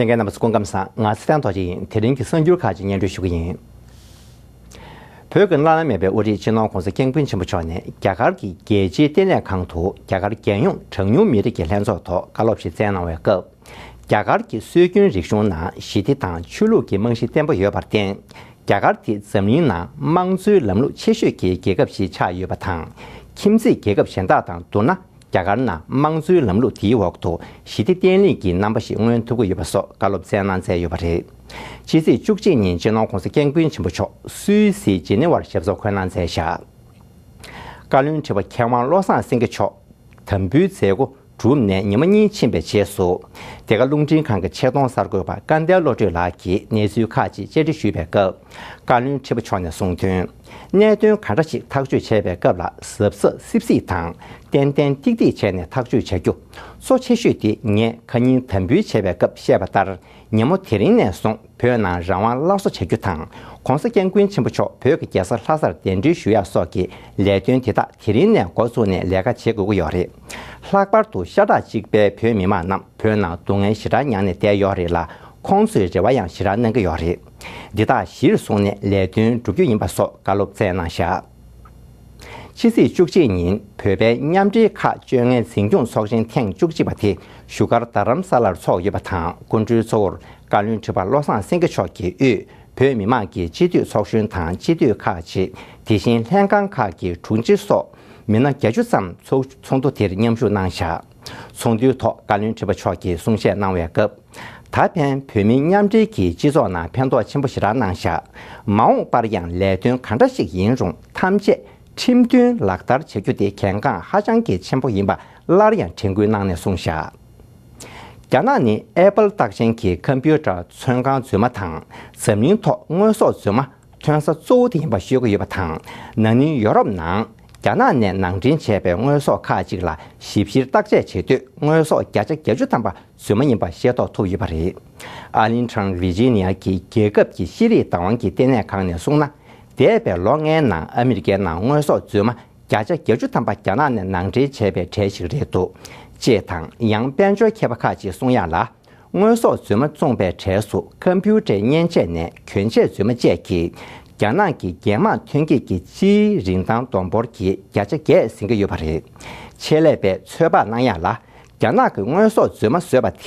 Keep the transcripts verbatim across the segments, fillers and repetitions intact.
ལྷན་རྒྱས་རྣམ་པ་ཚོ་སྐུ་ཁམས་བཟང་། ང་ཚེ་བརྟན་རྡོ་རྗེ་ཡིན། དེ་རིང་གི་གསར་འགྱུར་ཁག་ཅིག་སྙན་སྒྲོན་ཞུ་གི་ཡིན། བོད་ཀྱི་བླ་ན་མེད་པའི་དབུ་ཁྲིད་སྤྱི་ནོར་༸གོང་ས་༸སྐྱབས་མགོན་ཆེན་པོ་མཆོག་ནས་རྒྱ་གར་གྱི་རྒྱལ་སྤྱིའི་ལྟེ་གནས་ཁང་དུ་རྒྱ་གར་རྒྱལ་ཡོངས་གྲངས་ཉུང་མི་རིགས་ཀྱི་ལྷན་ཚོགས་ཐོག་བཀའ་སློབ་ཞིག་བསྩལ་གནང་བའི་སྐབས། རྒྱ་གར་གྱི་སྲོལ་རྒྱུན་རིག་གཞུང་ནང་ཞི་བདེ་དང་ཆོས་ལུགས་ཀྱི་རྨང་གཞི་བརྟན་པོ་ཡོད་པར་བརྟེན། རྒྱ་གར་དེ་འཛམ་གླིང་ནང་དམངས་གཙོའི་ལམ་ལུགས་ཆེ་ཤོས་ཀྱི་རྒྱལ་ཁབ་ཞིག་ཆགས་ཡོད་པ་དང་། ཁྱིམ་མཚེས་རྒྱལ་ཁབ་གཞན་དག་དང་བསྡུར་ན། རྒྱ་གར་ནང་དམངས་གཙོའི་ལམ་ལུགས་དེའི་འོག་ཏུ་ཞི་བདེ་བརྟན་ལྷིང་གི་རྣམ་པ་ཞིག་མངོན་ཐུབ་ཀྱི་ཡོད་པ་སོགས་བཀའ་སློབ་སྩལ་གནང་མཛད་ཡོད་པ་རེད། ཕྱི་ཚེས་བཅུ་གཅིག་ཉིན་སྤྱི་ནོར་༸གོང་ས་༸སྐྱབས་མགོན་ཆེན་པོ་མཆོག་སུད་སིའི་ཇི་ནི་ཝར་ཞབས་སོར་འཁོད་གནང་མཛད་བཞག་བཀའ་བློན་ཁྲི་པ་མཁས་དབང་བློ་བཟང་སེང་གེ་མཆོག་དམ་འབུལ་མཛད་སྒོ་གྲུབ་ནས་ཉི་མ་གཉིས་ཕྱིན་པའི་རྗེས་སུ། འདི་ག་རླུང་འཕྲིན་ཁང་གི་ཆེད་གཏོང་གསར་འགོད་པ་སྐལ་ལྡན་བློ་གྲོས་ལགས་ཀྱིས་གནས་ཚུལ་ཁག་ཅིག་བཅར་འདྲི་ཞུས་པའི་སྐབས། བཀའ་བློན་ཁྲི་པ་མཆོག་ནས་གསུངས་དོན། གནད་དོན་ག་འདྲ་ཞིག་ཐག་གཅོད་བྱས་པའི་སྐབས་ལ་གཟབ་གཟབ་སིབ་སིབ་དང་ཏན་ཏན་ཏིག་ཏིག་བྱས་ནས་ཐག་གཅོད་བྱ་རྒྱུ་གཙོ་ཆེ་ཤོས་དེ། ངས་ཁ་ཉིན་དམ་འབུལ་བྱས་པའི་སྐབས་བཤད་པ་ལྟར། ཉིན་མོ་དེ་རིང་ནས་བཟུང་བོད་ནང་རང་དབང་སླར་གསོ་བྱ་རྒྱུ་དང་། ༸གོང་ས་༸སྐྱབས་མགོན་ཆེན་པོ་མཆོག་བོད་ཀྱི་རྒྱལ་ས་ལྷ་སར་གདན་འདྲེན་ཞུ་ཡག་སོགས་ཀྱི་ལས་དོན་དེ་དག་དེ་རིང་ནས་འགོ་བཙུགས་ནས་ལས་ཀ་བྱེད་དགོས་ཀྱི་ཡོད་རེད། ལྷག་པར་དུ་ཤ་ཁྲག་གཅིག་པའི་བོད་མི་མང་རྣམས་བོད་ནང་སྡུག་བསྔལ་ཞེ་དྲག་མྱངས་ནས་བསྡད་ཡོད་རེད་ལ། ཁོང་ཚོས་རེ་བ་ཡང་ཞེ་དྲག་གནང་གི་ཡོད་རེད། འདི་དག་གཞིར་བཟུང་ནས་ལས་དོན་བསྒྲུབ་རྒྱུ་ཡིན་པ་སོགས་བཀའ་སློབ་སྩལ་གནང་བཞག་ཕྱི་ཚེས་བཅུ་གཅིག་ཉིན་བོད་པའི་མཉམ་འབྲེལ་ཁག་བཅོ་ལྔའི་འཛིན་སྐྱོང་ཚོགས་ཆེན་ཐེངས་བཅུ་གཅིག་པ་དེ་བཞུགས་སྒར་རྡ་རམ་ས་ལར་འཚོགས་ཡོད་པ་དང་། སྐུ་མགྲོན་གཙོ་བོར་བཀའ་བློན་ཁྲི་པ་བློ་བཟང་སེང་གེ་མཆོག་གིས་དབུས་བོད་མི་མང་གི་སྤྱི་འཐུས་ཚོགས་གཞོན་དང་སྤྱི་འཐུས་ཁག་ཅིག་དེ་བཞིན་ལྷན་ཁང་ཁག་གི་དྲུང་ཆེ་སོགས་མི་སྣ་བརྒྱད་ཅུ་ཙམ་ཚོགས་ཚོགས་འདུ་དེར་མཉམ་ཞུགས་གནང་བཞག་ཚོགས་འདུའི་ཐོག་བཀའ་བློན་ཁྲི་པ་མཆོག་གིས་གསུང་བཤད་གནང་བའི་སྐབས། ད་ཕན་བོད་མིའི་མཉམ་འབྲེལ་གྱིས་སྤྱི་ཚོགས་ནང་ཕན་ཐོགས་ཆེན་པོ་ཞེ་དྲག་གནང་བཞག་མ་འོངས་པར་ཡང་ལས་དོན་ག་འདྲ་ཞིག་ཡིན་རུང་ཐམས་ཅད་ཁྲིམས་མཐུན་ལག་བསྟར་བྱ་རྒྱུ་དེ་གལ་འགངས་ཧ་ཅང་གི་ཆེན་པོ་ཡིན་པ་སླར་ཡང་དྲན་སྐུལ་གནང་ནས་གསུངས་བཞག་རྒྱ་ནག་ནི་ཨེ་པལ་རྟགས་ཅན་གྱི་ཀམ་པུ་ཊར་ཚོན་ཁང་རྫུན་མ་དང་འཛམ་གླིང་ཐོག་དངོས་ཟོག་རྫུན་མ་ཐོན་ས་གཙོ་བོ་དེ་ཡིན་པ་ཤོད་ཀྱི་ཡོད་པ་དང་། ན་ནིང་ཡོ་རོབ་ནང་རྒྱ་ནག་ནས་ནང་འདྲེན་བྱས་པའི་དངོས་ཟོག་ཁག་ཅིག་ལ་ཞིབ་བཤེར་བརྟག་དཔྱད་བྱེད་དུས་དངོས་ཟོག་བརྒྱ་ཆ་བརྒྱད་ཅུ་ཐམ་པ་རྫུན་མ་ཡིན་པ་ཤེས་རྟོགས་ཐུབ་ཡོད་པ་རེད། ཨར་ལིང་ཊོན་ཝི་ཇི་ནི་ཡ་གི་རྒྱལ་ཁབ་ཀྱི་ཤེས་རིག་བདག་དབང་གི་ལྟེ་གནས་ཁང་ནས་གསུངས་ན། འདས་པའི་ལོ་ལྔའི་ནང་ཨ་མི་རི་ཀའི་ནང་དངོས་ཟོག་རྫུན་མ་བརྒྱ་ཆ་བརྒྱད་ཅུ་ཐམ་པ་རྒྱ་ནག་ནས་ནང་འདྲེན་བྱས་པའི་གྲས་ཤིག་རེད་འདུག་ཅེས་དང་། ཡང་དཔལ་འབྱོར་མཁས་པ་ཁག་ཅིག་གསུང་ཡག་ལ། དངོས་ཟོག་རྫུན་མ་བཙོངས་པའི་གྲས་སུ་ཀམ་པུ་ཊར་མཉེན་ཆས་ནས་གྱོན་ཆས་རྫུན་མ་བཅས་ཀྱིས་རྒྱ་ནག་གི་རྒྱལ་དམངས་ཐོན་སྐྱེད་ཀྱི་སྤྱིའི་རིན་ཐང་བསྡོམས་འབོར་གྱི་བརྒྱ་ཆ་བརྒྱད་ཟིན་གྱི་ཡོད་པ་རེད། ཆེད་ལས་པས་ཚོད་དཔག་གནང་ཡག་ལ། རྒྱ་ནག་གི་དངོས་ཟོག་རྫུན་མ་བཟོས་པ་དེས་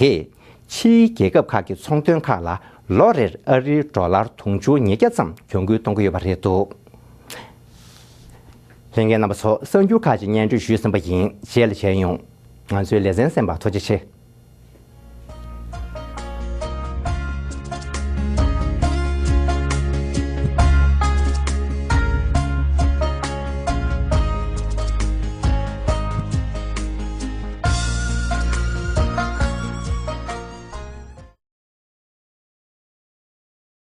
ཕྱིའི་རྒྱལ་ཁབ་ཁག་གི་ཚོང་དོན་ཁག་ལ་ལོ་རེར་ཨ་རིའི་ཌོ་ལར་དུང་ཕྱུར་ཉིས་བརྒྱ་ཙམ་གྱོང་གུན་གཏོང་གི་ཡོད་པ་རེད་འདུག་ལྷན་རྒྱས་རྣམ་པ་ཚོ། གསར་འགྱུར་ཁག་ཅིག་སྙན་སྒྲོན་ཞུས་ཟིན་པ་ཡིན། རྗེས་ལ་མཇལ་ཡོང་། ང་ཚོའི་ལེ་ཚན་གསན་པར་ཐུགས་རྗེ་ཆེ།